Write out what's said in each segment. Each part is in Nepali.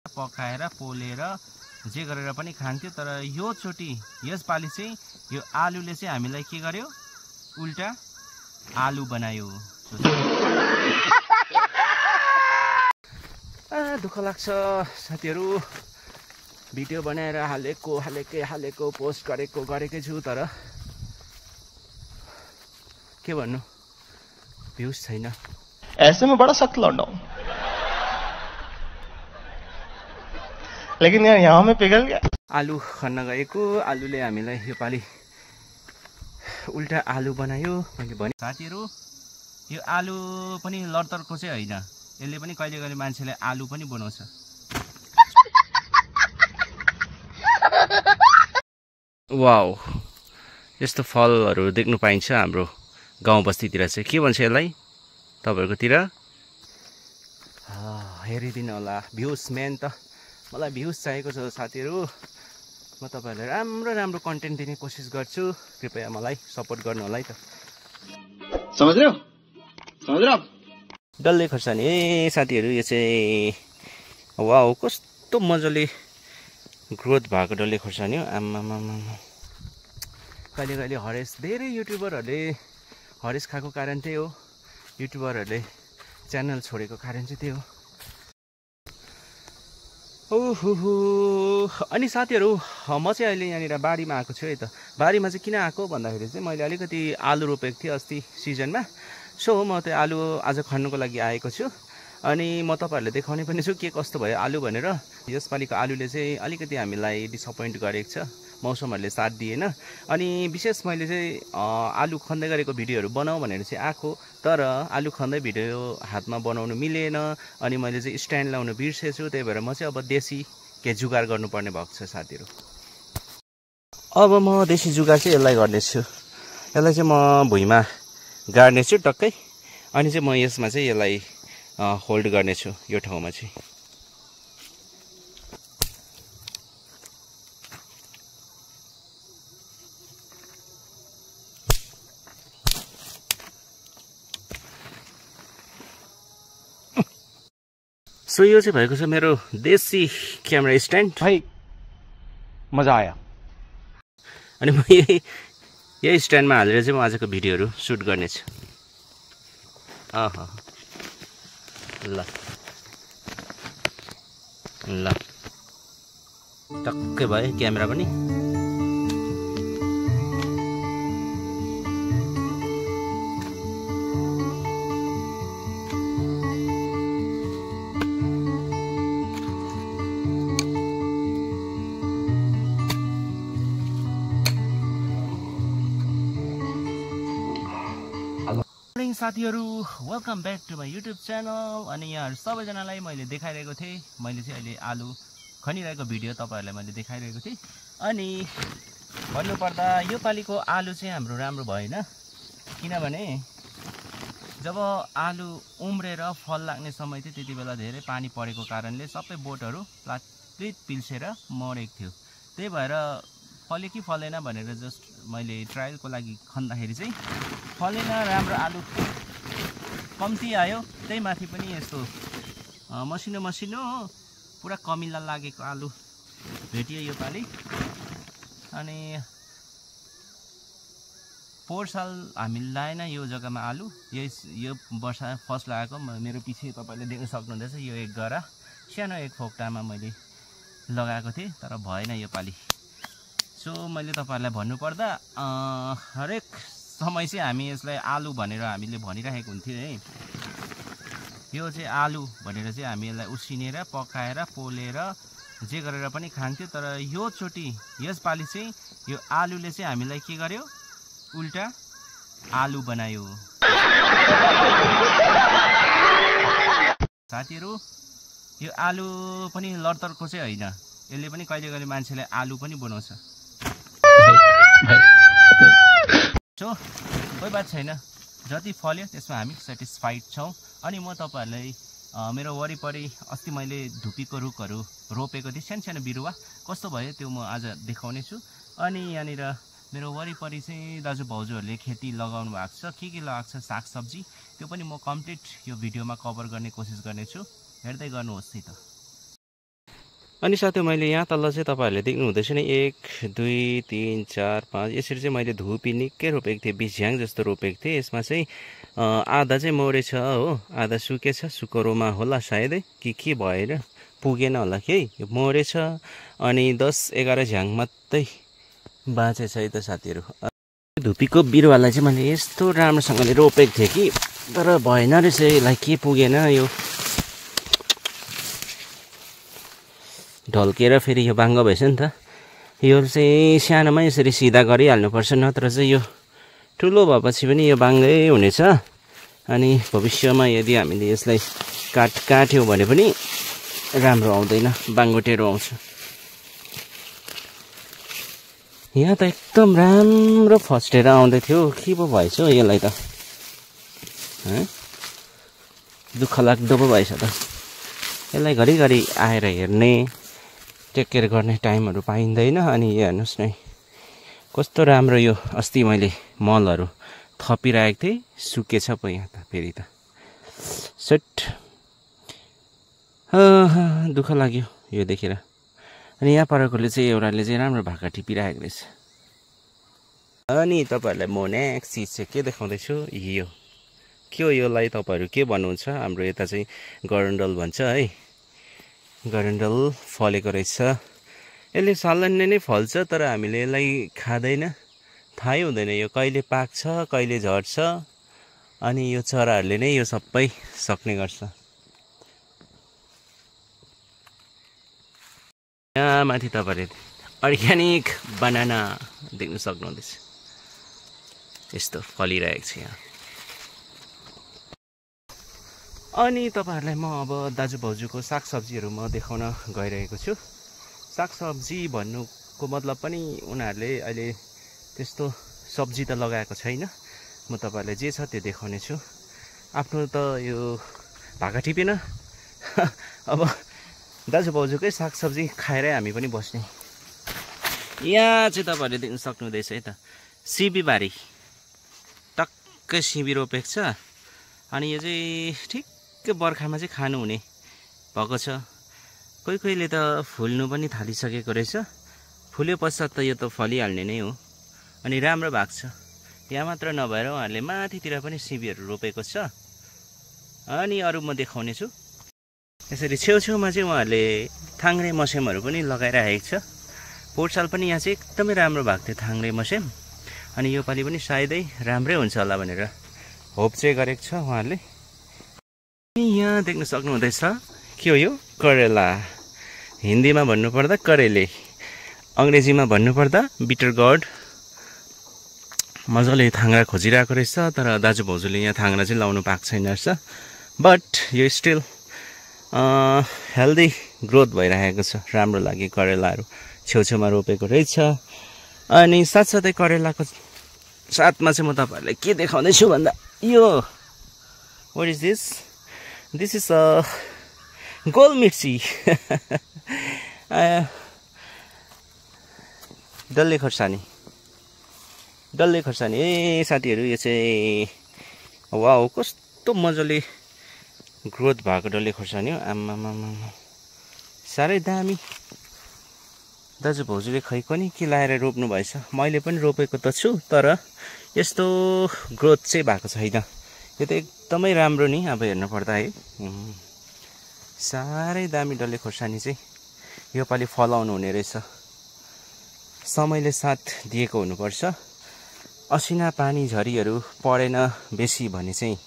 पकाएर पोलेर जे गरेर पनि खान्थ्यो। तर यो चोटी यसपालि चाहिँ यो आलुले चाहिँ हामीलाई के गर्यो, उल्टा आलु बनायो। दुःख लाग्छ साथीहरू, भिडियो बनाएर हालेको पोस्ट गरेकै छु, तर के भन्नु, भ्यूज छैन। ऐसे में बड़ा सख्त लौंडा हूं, लेकिन यार यहाँ में पिघल गया। आलु खन्न गएको, आलुले हामीलाई योपालि उल्टा आलु बनायो। मैले भने साथीहरू, यो आलु पनि लडतरको चाहिँ होइन, यसले पनि कहिले कहिले मान्छेलाई आलु पनि बनाउँछ। वाउ, यस्तो फलहरू देख्नु पाइन्छ हाम्रो गाउँ बस्तीतिर चाहिँ। के भन्छ यसलाई तपाईँहरूकोतिर? हेरिदिनु होला, भ्युज मेन त। मलाई भ्युज चाहिएको छ साथीहरू। म तपाईँहरूलाई राम्रो कन्टेन्ट दिने कोसिस गर्छु, कृपया मलाई सपोर्ट गर्नु होला है त। समझ रहे हो? डल्ले खोर्सानी साथीहरू, यो चाहिँ वाउ, कस्तो मजाले ग्रोथ भएको डल्ले खोर्सानी हो। आम्मामा, कहिले कहिले हरेस, धेरै युट्युबरहरूले हरेस खाएको कारण त्यही हो, युट्युबरहरूले च्यानल छोडेको कारण चाहिँ त्यही हो। अनि साथीहरू, म चाहिँ अहिले यहाँनिर बारीमा आएको छु है त। बारीमा चाहिँ किन आएको भन्दाखेरि चाहिँ मैले अलिकति आलु रोपेको थिएँ अस्ति सिजनमा। सो म त्यो आलु आज खन्नुको लागि आएको छु, अनि म तपाईँहरूलाई देखाउने पनि छु के कस्तो भयो आलु भनेर। यसपालिको आलुले चाहिँ अलिकति हामीलाई डिसअपोइन्ट गरेको छ, मौसमहरूले साथ दिएन। अनि विशेष मैले चाहिँ आलु खन्दै गरेको भिडियोहरू बनाऊ भनेर चाहिँ आएको, तर आलु खन्दै भिडियो हातमा बनाउनु मिलेन। अनि मैले चाहिँ स्ट्यान्ड लाउनु बिर्सेछु, त्यही भएर म चाहिँ अब देशी के जुगाड गर्नुपर्ने भएको छ साथीहरू। अब म देशी जुगाड चाहिँ यसलाई गर्नेछु। यसलाई चाहिँ म भुइँमा गाड्नेछु टक्कै, अनि चाहिँ म यसमा चाहिँ यसलाई होल्ड गर्नेछु यो ठाउँमा चाहिँ। सो यो चाहिँ भएको छ मेरो देशी क्यामेरा स्ट्यान्ड। भाइ मजा आयो। अनि म यही स्ट्यान्डमा हालेर चाहिँ म आजको भिडियोहरू सुट गर्नेछु। ल टक्कै भयो क्यामेरा पनि। साथीहरू, welcome back to my YouTube channel. अनि यहाँहरू सबैजनालाई मैले देखाइरहेको थिएँ, मैले चाहिँ अहिले आलु खनिरहेको भिडियो तपाईँहरूलाई मैले देखाइरहेको थिएँ। अनि भन्नुपर्दा योपालिको आलु चाहिँ हाम्रो राम्रो भएन, किनभने जब आलु उम्रेर फल लाग्ने समय थियो त्यति बेला धेरै पानी परेको कारणले सबै बोटहरू प्लात्पित पिल्सेर मरेको थियो। त्यही भएर फल्यो कि फलेन भनेर जस्ट मैले ट्रायलको लागि खन्दाखेरि चाहिँ फलेन, राम्रो आलु कम्ती आयो। त्यही माथि पनि यस्तो मसिनो पुरा कमिला लागेको आलु भेटियो योपालि। अनि पोहोर साल हामीले लाएन यो जग्गामा आलु, यो वर्ष फर्स्ट लगाएको। मेरो पछि तपाईँले देख्न सक्नुहुँदैछ, यो एक गरा सानो एक फोक्टामा मैले लगाएको थिएँ, तर भएन योपालि। सो मैले तपाईँहरूलाई भन्नुपर्दा हरेक समय चाहिँ हामी यसलाई आलु भनेर हामीले भनिरहेको हुन्थ्यो है। यो चाहिँ आलु भनेर चाहिँ हामी यसलाई उसिनेर पकाएर पोलेर जे गरेर पनि खान्थ्यो। तर यो चोटी यसपालि चाहिँ यो आलुले चाहिँ हामीलाई के गर्यो, उल्टा आलु बनायो। साथीहरू, यो आलु पनि लडतरको चाहिँ होइन, यसले पनि कहिले कहिले मान्छेलाई आलु पनि बनाउँछ। सो कोही बात छैन, जति फल्यो त्यसमा हामी सेटिस्फाइड छौँ। अनि म तपाईँहरूलाई मेरो वरिपरि अस्ति मैले धुपीको रुखहरू रोपेको थिएँ, सानो बिरुवा कस्तो भयो त्यो म आज देखाउने छु। अनि यहाँनिर मेरो वरिपरि चाहिँ दाजु भाउजूहरूले खेती लगाउनु भएको छ, के लगाएको छ सागसब्जी, त्यो पनि म कम्प्लिट यो भिडियोमा कभर गर्ने कोसिस गर्नेछु, हेर्दै गर्नुहोस् है त। अनि साथै मैले यहाँ तल चाहिँ तपाईँहरूले देख्नु हुँदैछ नि 1 2 3 4 5 यसरी चाहिँ मैले धुपी निकै रोपेको थिएँ, बिझ्याङ जस्तो रोपेको थिएँ। यसमा चाहिँ आधा चाहिँ मरेछ हो, आधा सुकेछ, सुकरोमा होला सायदै के भएर पुगेन होला कि यो मरेछ। अनि 10-11 झ्याङ मात्रै बाँचेछ है त साथीहरू। धुपीको बिरुवालाई चाहिँ मैले यस्तो राम्रोसँगले रोपेको थिएँ कि, तर भएन रहेछ, यसलाई के पुगेन, यो ढल्केर फेरि यो बाङ्गो भएछ नि त। यो चाहिँ सानोमा यसरी सिधा गरिहाल्नुपर्छ, नत्र चाहिँ यो ठुलो भएपछि पनि यो बाङ्गै हुनेछ। अनि भविष्यमा यदि हामीले यसलाई काट्यौँ भने पनि राम्रो आउँदैन, बाङ्गोटेरो आउँछ। यहाँ त एकदम राम्रो फस्टेर आउँदै थियो, के पो भएछ हौ यसलाई त, दुःख लाग्दो पो भएछ त। यसलाई घरिघरि आएर हेर्ने, टेक केयर गर्ने टाइमहरू पाइँदैन। अनि यो हेर्नुहोस् न कस्तो राम्रो, यो अस्ति मैले मलहरू थपिरहेको थिएँ, सुकेछ पो यहाँ त फेरि त। सेट दुःख लाग्यो यो देखेर। अनि यहाँ परकोले चाहिँ एउटाले चाहिँ राम्रो भाका टिपिरहेको रहेछ। अनि तपाईँहरूलाई म नेक्स्ट चिज चाहिँ के देखाउँदैछु, यो के हो, योलाई तपाईँहरू के भन्नुहुन्छ? हाम्रो यता चाहिँ गरन्डल भन्छ है, गरन्डल फलेको रहेछ। यसले सालान्य नै फल्छ, तर हामीले यसलाई खाँदैन, थाहै हुँदैन यो कहिले पाक्छ कहिले झर्छ। अनि यो चराहरूले नै यो सबै सक्ने गर्छ। यहाँ माथि तपाईँहरूले अर्ग्यानिक बनाना देख्न सक्नुहुँदैछ, यस्तो फलिरहेको छ यहाँ। अनि तपाईँहरूलाई म अब दाजु भाउजूको सागसब्जीहरू म देखाउन गइरहेको छु। सागसब्जी भन्नुको मतलब पनि उनीहरूले अहिले त्यस्तो सब्जी त लगाएको छैन, म तपाईँहरूलाई जे छ त्यो देखाउने छु। आफ्नो त यो भाका टिपेन अब दाजु भाउजूकै सागसब्जी खाएरै हामी पनि बस्ने। यहाँ चाहिँ तपाईँहरूले देख्न सक्नुहुँदैछ है त, सिबीबारी टक्कै सिबी रोपेको छ। अनि यो चाहिँ ठिक्कै बर्खामा चाहिँ खानु हुने भएको छ। कोही कोहीले त फुल्नु पनि थालिसकेको रहेछ, फुल्यो पश्चात त यो त फलिहाल्ने नै हो। अनि राम्रो भएको छ। यहाँ मात्र नभएर उहाँहरूले माथितिर पनि सिबीहरू रोपेको छ। अनि अरू म देखाउने छु। यसरी छेउछेउमा चाहिँ उहाँहरूले थाङ्ग्रे मस्यामहरू पनि लगाइरहेको छ। पोहोर साल पनि यहाँ चाहिँ एकदमै राम्रो भएको थियो थाङ्ग्रे मस्याम। अनि योपालि पनि सायदै राम्रै हुन्छ होला भनेर होप चाहिँ गरेको छ उहाँहरूले। यहाँ देख्न सक्नुहुँदैछ के हो यो, करेला। हिन्दीमा भन्नुपर्दा करेले, अङ्ग्रेजीमा भन्नुपर्दा बिटर गड। मजाले थाङ्ग्रा खोजिरहेको रहेछ, तर दाजु भाउजूले यहाँ थाङ्ग्रा चाहिँ लाउनु पाएको छैन रहेछ। बट यो स्टिल हेल्दी ग्रोथ भइरहेको छ, राम्रो लाग्यो। करेलाहरू छेउछेउमा रोपेको रहेछ। अनि साथसाथै करेलाको साथमा चाहिँ म तपाईँहरूलाई के देखाउँदैछु भन्दा, यो what is this, this is गोल मिर्ची डल्ले खोर्सानी, डल्ले खोर्सानी। ए साथीहरू यो चाहिँ वाउ कस्तो मजाले ग्रोथ भएको डल्ले खोर्सानी हो। आम्मामा साह्रै दामी। दाजु भाउजूले खै पनि के लाएर रोप्नु भएछ, मैले पनि रोपेको त छु, तर यस्तो ग्रोथ चाहिँ भएको छैन। यो त एकदमै राम्रो नि अब हेर्नु पर्दा है। साह्रै दामी डल्ले खोर्सानी चाहिँ योपालि फलाउनु हुने रहेछ। समयले साथ दिएको हुनुपर्छ। असिना पानी झरीहरू परेन बेसी भने चाहिँ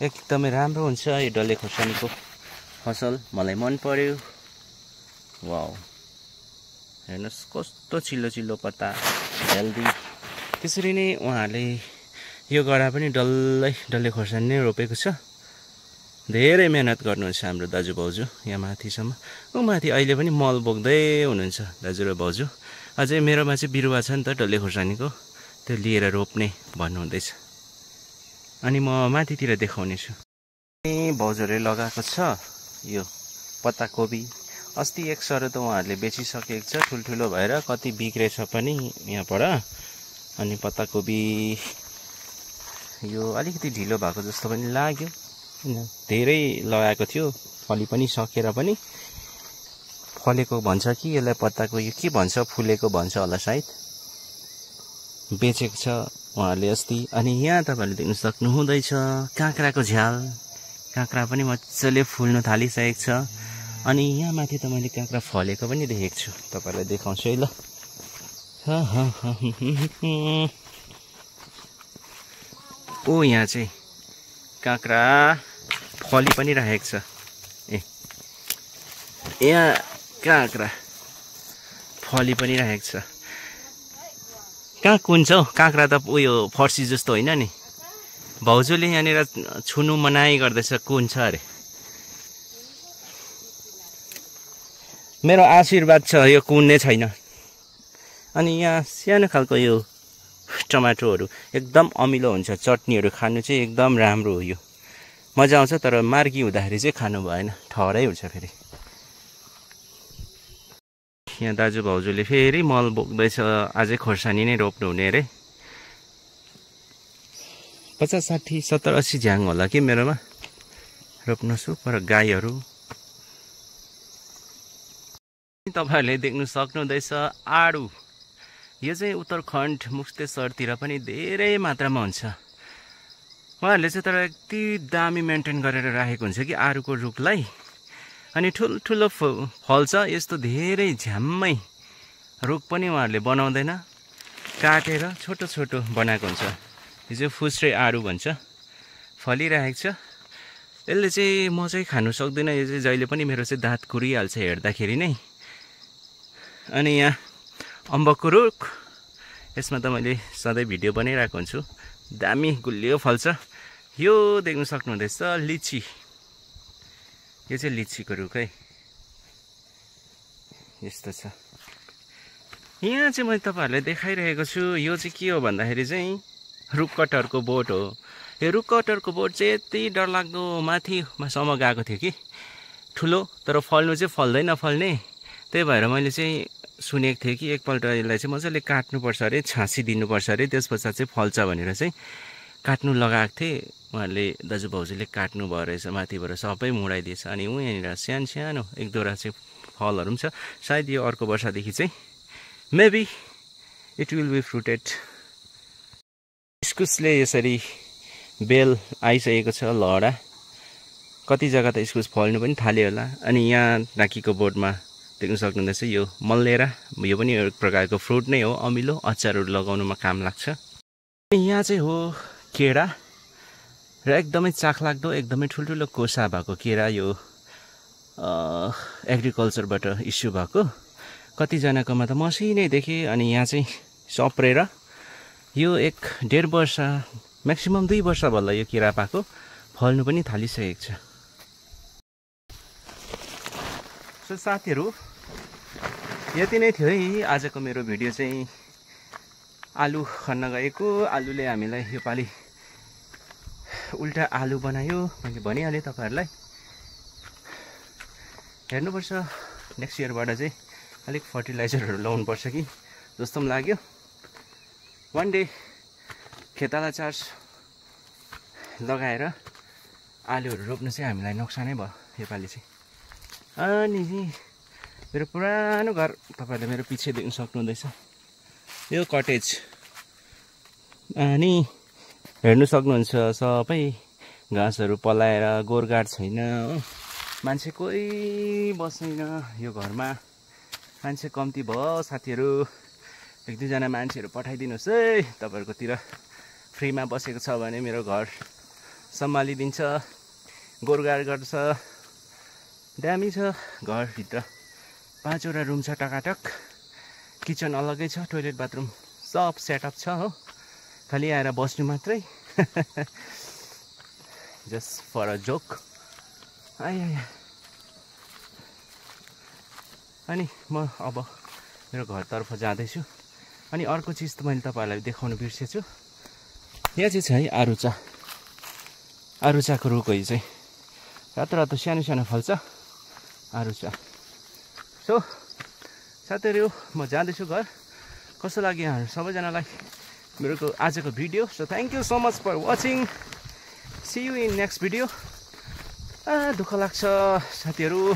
एकदमै राम्रो हुन्छ यो डल्ले खोर्सानीको फसल। मलाई मन पर्यो। वाउ हेर्नुहोस् कस्तो चिल्लो चिल्लो पत्ता, हेल्दी। त्यसरी नै उहाँहरूले यो गरा पनि डल्ले खोर्सानी नै रोपेको छ। धेरै मेहनत गर्नुहुन्छ हाम्रो दाजु भाउजू यहाँ माथिसम्म। माथि अहिले पनि मल बोक्दै हुनुहुन्छ दाजु र भाउजू। अझै मेरोमा चाहिँ बिरुवा छ नि त डल्ले खोर्सानीको, त्यो लिएर रोप्ने भन्नुहुँदैछ। अनि म माथितिर देखाउने छु। भाउजूहरूले लगाएको छ यो पत्ताकोपी। अस्ति एक सरो त उहाँहरूले बेचिसकेको छ ठुल्ठुलो भएर, कति बिग्रेछ पनि यहाँबाट। अनि पत्ताकोपी यो अलिकति ढिलो भएको जस्तो पनि लाग्यो, धेरै लगाएको थियो, फली पनि सकेर पनि फलेको भन्छ कि यसलाई पत्ताको यो के भन्छ फुलेको भन्छ होला सायद बेचेको छ उहाँहरूले अस्ति। अनि यहाँ तपाईँहरूले देख्न सक्नुहुँदैछ काँक्राको झ्याल। काँक्रा पनि मजाले फुल्न थालिसकेको छ। अनि यहाँ माथि त मैले काँक्रा फलेको पनि देखेको छु, तपाईँहरूलाई देखाउँछु है ल। ओ यहाँ चाहिँ काँक्रा फली पनि राखेको छ। यहाँ काँक्रा फली पनि राखेको छ। कहाँ कुन छ हौ? काँक्रा त उयो फर्सी जस्तो होइन नि। भाउजूले यहाँनिर छुनु मनाइ गर्दैछ कुन छ अरे। मेरो आशीर्वाद छ यो कुन्ने छैन। अनि यहाँ सानो खालको यो टमाटोहरू एकदम अमिलो हुन्छ, चटनीहरू खानु चाहिँ एकदम राम्रो हो। यो मजा आउँछ, तर मार्गी हुँदाखेरि चाहिँ खानु भएन, ठहरै हुन्छ फेरि। यहाँ दाजु भाउजूले फेरि मल बोक्दैछ, अझै खोर्सानी नै रोप्नु हुने अरे। 50, 60, 70, 80 झ्याङ होला कि मेरोमा रोप्नुहोस्। पर गाईहरू तपाईँहरूले देख्नु सक्नुहुँदैछ आडु। यो चाहिँ उत्तराखण्ड मुक्तेश्वरतिर पनि धेरै मात्रामा हुन्छ। उहाँहरूले चाहिँ तर यति दामी मेन्टेन गरेर राखेको हुन्छ कि आरुको रुखलाई। अनि ठुल्ठुलो फल्छ, यस्तो धेरै झ्याम्मै रुख पनि उहाँहरूले बनाउँदैन, काटेर छोटो छोटो बनाएको हुन्छ। यो चाहिँ फुस्रे आडु भन्छ, फलिरहेको छ। यसले चाहिँ म चाहिँ खानु सक्दिनँ, यो चाहिँ जहिले पनि मेरो चाहिँ दाँत कुरिहाल्छ हेर्दाखेरि नै। अनि यहाँ अम्बकको रुख, यसमा त मैले सधैँ भिडियो बनाइरहेको हुन्छु। दामी गुलियो फल्छ। यो देख्नु सक्नुहुँदैछ लिची। यो चाहिँ लिचीको रुख है, यस्तो छ। यहाँ चाहिँ मैले तपाईँहरूलाई देखाइरहेको छु। यो चाहिँ के हो भन्दाखेरि चाहिँ रुख कटहरको बोट हो। यो रुख कटहरको बोट चाहिँ यति डरलाग्दो माथिसम्म गएको थियो कि ठुलो, तर फल्नु चाहिँ फल्दैन फल्ने। त्यही भएर मैले चाहिँ सुनेको थिएँ कि एकपल्ट यसलाई चाहिँ मजाले काट्नुपर्छ अरे, छाँसी दिनुपर्छ अरे, त्यस पछाडि चाहिँ फल्छ भनेर चाहिँ काट्नु लगाएको थिएँ। उहाँहरूले दाजु भाउजूले काट्नु भयो रहेछ, माथिबाट सबै मुडाइदिएछ। अनि यहाँनिर सानो सानो एक दुईवटा चाहिँ फलहरू पनि छ। सायद यो अर्को वर्षदेखि चाहिँ मेबी इट विल बी फ्रुटेड। इस्कुसले यसरी बेल आइसकेको छ, लहरा। कति जग्गा त इस्कुस फल्नु पनि थाल्यो होला। अनि यहाँ राखीको बोर्डमा देख्न सक्नुहुँदैछ यो मल्लेरा। यो पनि एक प्रकारको फ्रुट नै हो, अमिलो, अचारहरू लगाउनुमा काम लाग्छ। यहाँ चाहिँ हो केरा, र एकदमै चाखलाग्दो, एकदमै ठुल्ठुलो कोसा भएको केरा। यो एग्रिकल्चरबाट इस्यु भएको। कतिजनाकोमा त मसिनै देखेँ। अनि यहाँ चाहिँ सप्रेर यो 1-1.5 वर्ष, म्याक्सिमम् 2 वर्ष भल्ला यो केरा पाएको, फल्नु पनि थालिसकेको छ। सो साथीहरू, यति नै थियो है आजको मेरो भिडियो चाहिँ। आलु खन्न गएको, आलुले हामीलाई योपालि उल्टा आलु बनायो। मैले भनिहालेँ तपाईँहरूलाई। हेर्नुपर्छ नेक्स्ट इयरबाट चाहिँ अलिक फर्टिलाइजरहरू लाउनुपर्छ कि जस्तो पनि लाग्यो। वान डे खेताला चार्ज लगाएर आलुहरू रोप्नु चाहिँ हामीलाई नोक्सानै भयो योपालि चाहिँ। अनि मेरो पुरानो घर तपाईँहरूले मेरो पछि देख्न सक्नुहुँदैछ, यो कटेज। अनि हेर्नु सक्नुहुन्छ सबै घाँसहरू पलाएर, गोरगाड छैन हो, मान्छे कोही बस्दैन यो घरमा। मान्छे कम्ती भयो साथीहरू। 1-2जना मान्छेहरू पठाइदिनुहोस् है तपाईँहरूकोतिर। फ्रीमा बसेको छ भने मेरो घर सम्हालिदिन्छ, गोरगाड गर्छ। दामी छ घरभित्र, 5वटा रुम छ टकाटक। किचन अलगै छ, टोइलेट बाथरुम सब सेटअप छ हो। खालि आएर बस्नु मात्रै। Just for a joke. अनि म अब मेरो घरतर्फ जाँदैछु। अनि अर्को चिज त मैले तपाईँहरूलाई देखाउनु बिर्सेछु। यहाँ चाहिँ छ है आरुचा। आरुचाको रुख हो यो चाहिँ, रातो रातो सानो सानो फल्छ आरुचा। सो साथीहरू, म जाँदैछु घर। कस्तो लाग्यो यहाँहरू सबैजनालाई मेरो आजको video? So thank you so much for watching. See you in next video. दुःख लाग्छ साथीहरू,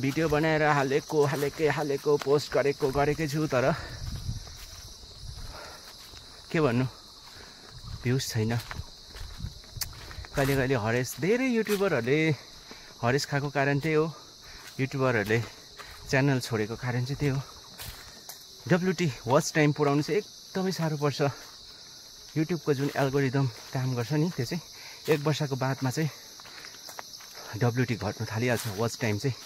भिडियो बनाएर हालेको पोस्ट गरेकै छु, तर के भन्नु भ्युज छैन। कहिले धेरै युट्युबरहरूले हरेस खाएको कारण त्यही हो, युट्युबरहरूले च्यानल छोडेको कारण चाहिँ त्यही हो। WT वाच टाइम पुऱ्याउनु चाहिँ एकदमै साह्रो पर्छ। युट्युबको जुन एल्गोरिदम काम गर्छ नि, त्यो चाहिँ 1 वर्षको बादमा चाहिँ WT घट्नु थालिहाल्छ। वाच टाइम चाहिँ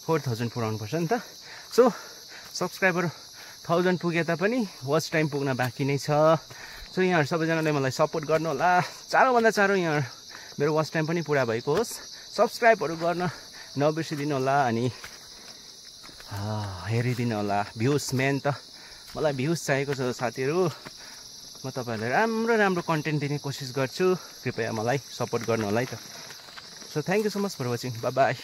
4000 पुऱ्याउनु पर्छ नि त। सो सब्सक्राइबर 1000 पुगे तापनि वाच टाइम पुग्न बाँकी नै छ। सो यहाँहरू सबैजनाले मलाई सपोर्ट गर्नु होला। चाँडोभन्दा चाँडो यहाँ मेरो वाच टाइम पनि पुरा भएको होस्। सब्सक्राइबहरू गर्न नबिर्सिदिनु होला अनि हेरिदिनु होला। भ्युज मेन त, मलाई भ्युज चाहिएको छ साथीहरू। म तपाईँहरूलाई राम्रो कन्टेन्ट दिने कोसिस गर्छु। कृपया मलाई सपोर्ट गर्नु होला है त। So thank you so much for watching. Bye by.